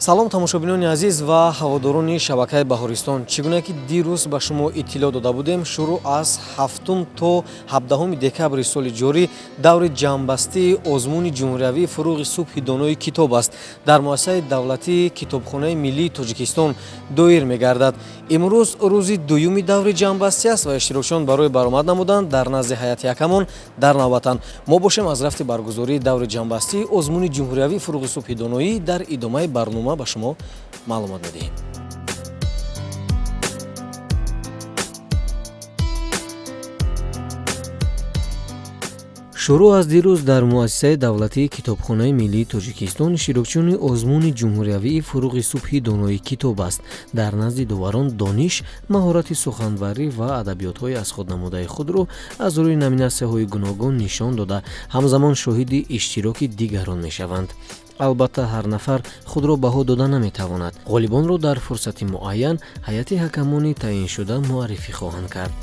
Салом, тамошобинони азиз ва ҳаводорони шабакаи Баҳористон. Чӣ гуна ки дирӯз ба шумо иттилоъ дода будем, шурӯъ аз 7 то 17 декабри соли ҷорӣ даври ҷамъбастии озмуни ҷумҳуриявии «Фурӯғи субҳи донои китоб аст» дар муассисаи давлатии Китобхонаи миллии Тоҷикистон доир мегардад. Имрӯз рӯзи дуюми даври ҷамъбастӣ аст ва иштирокчиён барои баромад намудан дар назди ҳайати ҳакамон дар навбатанд. Мо бошем, аз рафти баргузории даври ҷамъбастии озмуни ҷумҳуриявии «Фурӯғи субҳи доноӣ» дар идомаи барнома ба шумо маълумот медиҳем. Шурӯъ аз дирӯз дар муассисаи давлатии Китобхонаи миллии Тоҷикистон иштирокчиёни озмуни ҷумҳуриявии «Фурӯғи субҳи донои китоб аст» дар назди доварон дониш, маҳорати суханварӣ ва адабиётҳои аз худ намудаи худро аз рӯи номинатсияҳои гуногун нишон дода, ҳамзамон шоҳиди иштироки дигарон мешаванд. Албатта, ҳар нафар худро баҳо дода наметавонад. Ғолибонро дар фурсати муайян ҳайати ҳакамони таъиншуда муаррифӣ хоҳанд кард.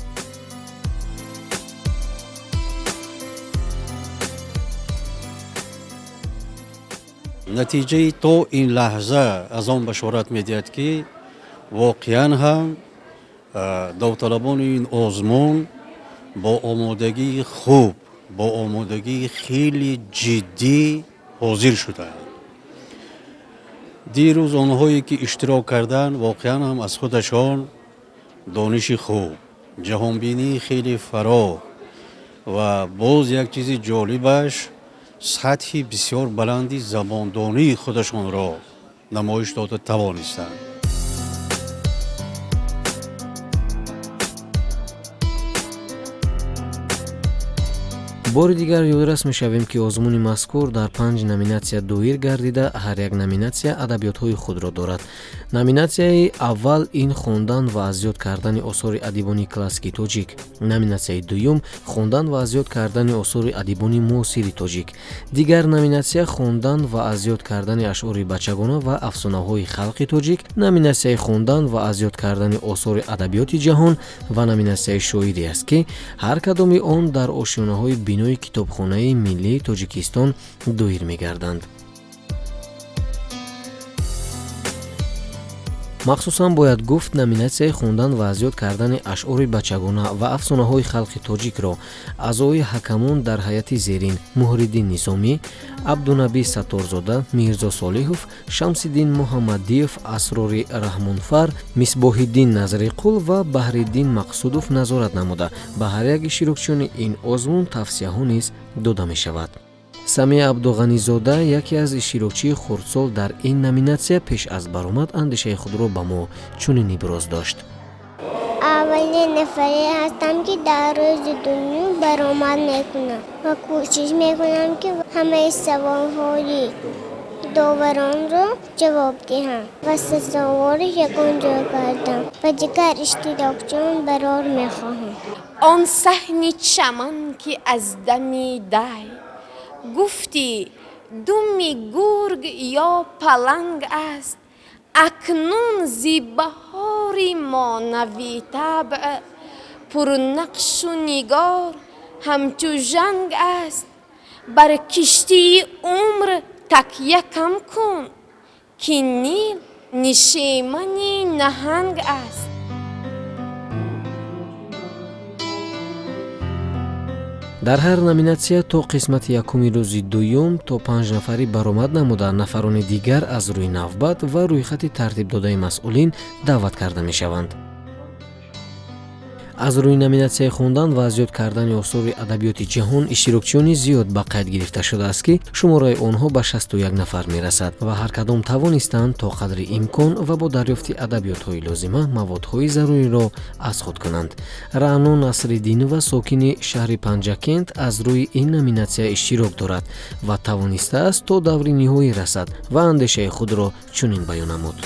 Натиҷаи то ин лаҳза аз он башорат медиҳад, ки воқеан ҳам довталабони ин озмун бо омодагии хуб, бо омодагии хеле ҷиддӣ ҳозир шудаанд. Дирӯз онҳое ки иштирок карданд, воқеан ҳам аз худашон дониши хуб, ҷаҳонбинии хеле фароҳ ва боз як чизи ҷолибаш, сатҳи бисёр баланди забондонии худашонро намоиш дода тавонистанд. Бори дигар ёдрас мешавем, ки озмуни мазкур дар панҷ номинатсия доир гардида, ҳар як номинатсия адабиётҳои худро дорад. Номинатсияи аввал ин хондан ва аз ёд кардани осори адибони классикии тоҷик, номинатсияи дуюм хондан ва аз ёд кардани осори адибони муосири тоҷик, дигар номинатсия хондан ва аз ёд кардани ашъори бачагона ва афсонаҳои халқи тоҷик, номинатсияи хондан ва аз ёд кардани осори адабиёти ҷаҳон ва номинатсияи шоирӣ аст, ки ҳар кадоми он дар ошёнаҳои бинои Китобхонаи миллии Тоҷикистон доир мегарданд. Махсусан бояд гуфт, номинатсияи хондан ва аз ёд кардани ашъори бачагона ва афсонаҳои халқи тоҷикро аъзои ҳакамон дар ҳайати зерин: Муҳриддин Низомӣ, Абдунабӣ Сатторзода, Мирзо Солиҳов, Шамсиддин Муҳаммадиев, Асрори Раҳмонфар, Мисбоҳиддин Назриқул ва Баҳриддин Мақсудов назорат намуда, ба ҳар як иштирокчиёни ин озмун тавсияҳо низ дода мешавад. Самия Абдуғанизода, яке аз иштирокчии хурдсол дар ин номинатсия, пеш аз баромад андешаи худро ба мо чунин иброз дошт. Аввалин нафаре ҳастам, ки дар рӯзи дуюм баромад мекунам, ва кӯшиш мекунам, ки ҳамаи саволҳои доваронро ҷавоб диҳам ва сазовори ягон ҷой гардам. Ба дигар иштирокчиён барор мехоҳам. Он саҳни чаман, ки аз дами дай гуфтӣ, думи гург ё паланг аст, акнун зи баҳори монави табъ пурнақшу нигор ҳамчу жанг аст. Бар киштии умр такя кам кун, ки Нил нишемани наҳанг аст. Дар ҳар номинатсия то қисмати якуми рӯзи дуюм то панҷ нафарӣ баромад намуда, нафарони дигар аз рӯи навбат ва рӯйхати тартибдодаи масъулин даъват карда мешаванд. Аз рӯи номинатсияи хондан ва аз ёд кардани осори адабиёти ҷаҳон иштирокчиёни зиёд ба қайд гирифта шудааст, ки шумораи онҳо ба 61 нафар мерасад ва ҳар кадом тавонистанд то қадри имкон ва бо дарёфти адабиётҳои лозима маводҳои заруриро аз худ кунанд. Раъно Насриддинова, сокини шаҳри Панҷакент, аз рӯи ин номинатсия иштирок дорад ва тавонистааст то даври ниҳоӣ расад ва андешаи худро чунин баён намуд.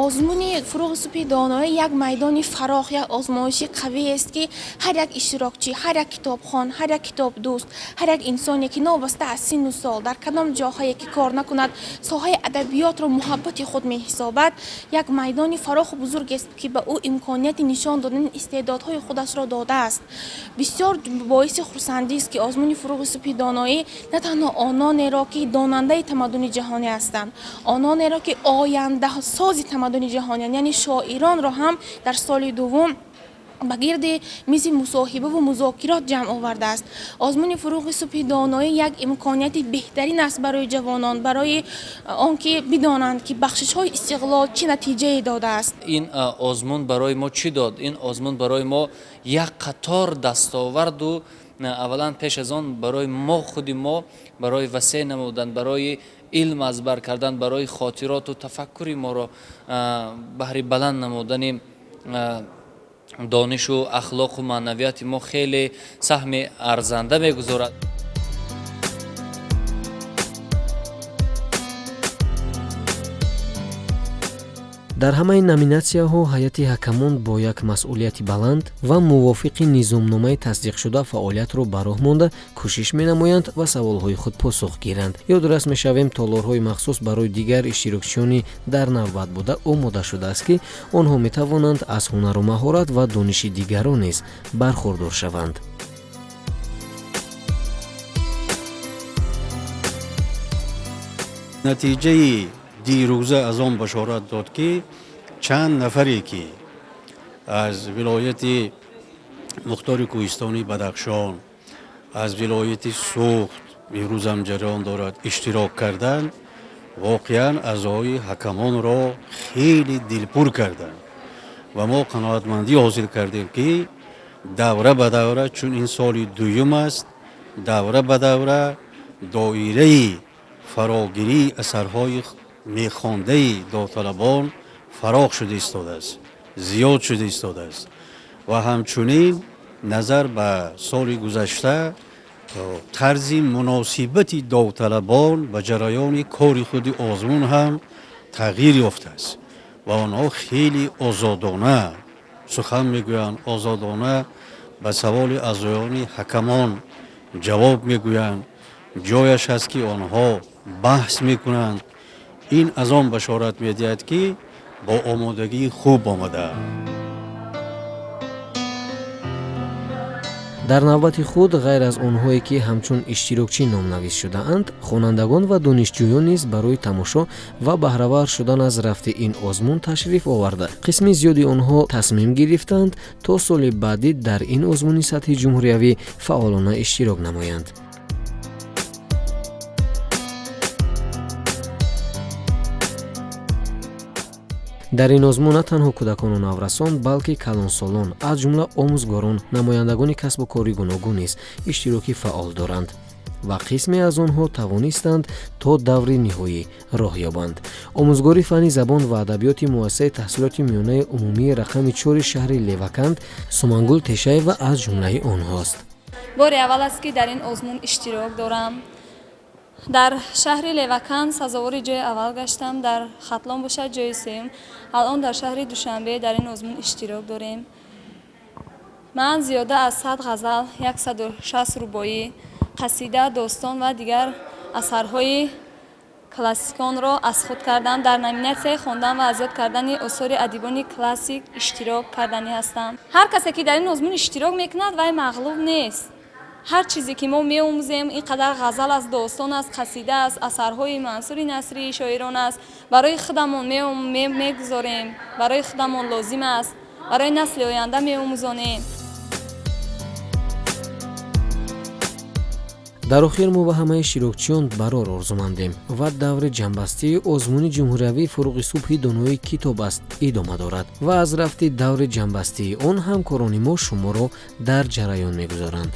Озмуни Фурӯғи субҳи доноӣ як майдони фарох, як озмоиши қавӣ аст, ки ҳар як иштирокчӣ, ҳар як китобхон, ҳар як китобдӯст, ҳар як инсоне, ки новобаста аз синну сол дар кадом ҷоҳае ки кор накунад, соҳаи адабиётро муҳаббати худ меҳисобад, як майдони фароху бузургест, ки ба ӯ имконияти нишон додани истеъдодҳои худашро додааст. Бисёр боиси хурсандист, ки озмуни Фурӯғи субҳи доноӣ на танҳо ононеро, ки донандаи тамаддуни ҷаҳонӣ ҳастанд, ононеро, ки ояндасози тамаддуни ҷаҳонианд, яъне шоиронро ҳам дар соли дуввум ба гирди мизи мусоҳибаву музокирот ҷамъ овардааст. Озмуни Фурӯғи субҳи доноӣ як имконияти беҳтарин аст барои ҷавонон, барои он ки бидонанд, ки бахшишҳои истиқлол чӣ натиҷае додааст. Ин озмун барои мо чӣ дод? Ин озмун барои мо як қатор дастоварду, аввалан, пеш аз он барои мо, худи мо, барои васеъ намудан, барои илм аз бар кардан, барои хотироту тафаккури моро баҳри баланд намудани донишу ахлоқу маънавияти мо хеле саҳми арзанда мегузорад. Дар ҳамаи номинатсияҳо ҳайати ҳакамон бо як масъулияти баланд ва мувофиқи низомномаи тасдиқшуда фаъолиятро ба роҳ монда, кӯшиш менамоянд ва саволҳои худ посух гиранд. Ёдрас мешавем, толорҳои махсус барои дигар иштирокчиёни дар навбат буда омода шудааст, ки онҳо метавонанд аз ҳунару маҳорат ва дониши дигарон низ бархурдор шаванд. Натиҷаи дирӯза аз он башорат дод, ки чанд нафаре, ки аз вилояти мухтори кӯҳистони Бадахшон, аз вилояти Суғд, имрӯзам ҷараён дорад, иштирок карданд, воқеан аъзои ҳакамонро хеле дилпур карданд ва мо қаноатмандӣ ҳосил кардем, ки давра ба давра, чун ин соли дуюм аст, давра ба давра доираи фарогирии асарҳои мехондаи довталабон фарох шуда истодааст, зиёд шуда истодааст ва ҳамчунин назар ба соли гузашта тарзи муносибати довталабон ба ҷараёни кори худи озмун ҳам тағйир ёфтааст ва онҳо хеле озодона сухан мегӯянд, озодона ба саволи аъзоёни ҳакамон ҷавоб мегӯянд, ҷояш ҳаст, ки онҳо баҳс мекунанд. Ин аз он башорат медиҳад, ки бо омодагии хуб омадаанд. Дар навбати худ, ғайр аз онҳое, ки ҳамчун иштирокчӣ номнавис шудаанд, хонандагон ва донишҷӯён низ барои тамошо ва баҳравар шудан аз рафти ин озмун ташриф оварда, қисми зиёди онҳо тасмим гирифтанд, то соли баъдӣ дар ин озмуни сатҳи ҷумҳуриявӣ фаъолона иштирок намоянд. Дар ин озмун на танҳо кӯдакону наврасон, балки калонсолон, аз ҷумла омӯзгорон, намояндагони касбу кори гуногун низ иштироки фаъол доранд ва қисме аз онҳо тавонистанд то даври ниҳоӣ роҳ ёбанд. Омӯзгори фанни забон ва адабиёти муассисаи таҳсилоти миёнаи умумии рақами 4 шаҳри Леваканд Сумангул Тешаева аз ҷумлаи онҳост. Бори аввал аст, ки дар ин озмун иштирок дорам. Дар шаҳри Леваканд сазовори ҷои аввал гаштам, дар Хатлон бошад ҷои сеюм. Алон дар шаҳри Душанбе дар ин озмун иштирок дорем. Ман зиёда аз 100 ғазал, 160 рубоӣ, қасида, достон ва дигар асарҳои классиконро аз худ кардам. Дар номинатсияи хондан ва аз ёд кардани осори адибони классик иштирок карданӣ ҳастам. Ҳар касе, ки дар ин озмун иштирок мекунад, вай мағлуб нест. Ҳар чизе, ки мо меомӯзем, ин қадар ғазал аст, достон аст, қасида аст, асарҳои Мансури Насрии шоирон аст, барои худамон мегузорем, барои худамон лозим аст, барои насли оянда меомӯзонем. Дар охир мо ба ҳамаи иштирокчиён барор орзумандем ва даври ҷамъбастии озмуни ҷумҳуриявии Фурӯғи субҳи донои китоб аст идома дорад ва аз рафти даври ҷамъбастии он ҳамкорони мо шуморо дар ҷараён мегузоранд.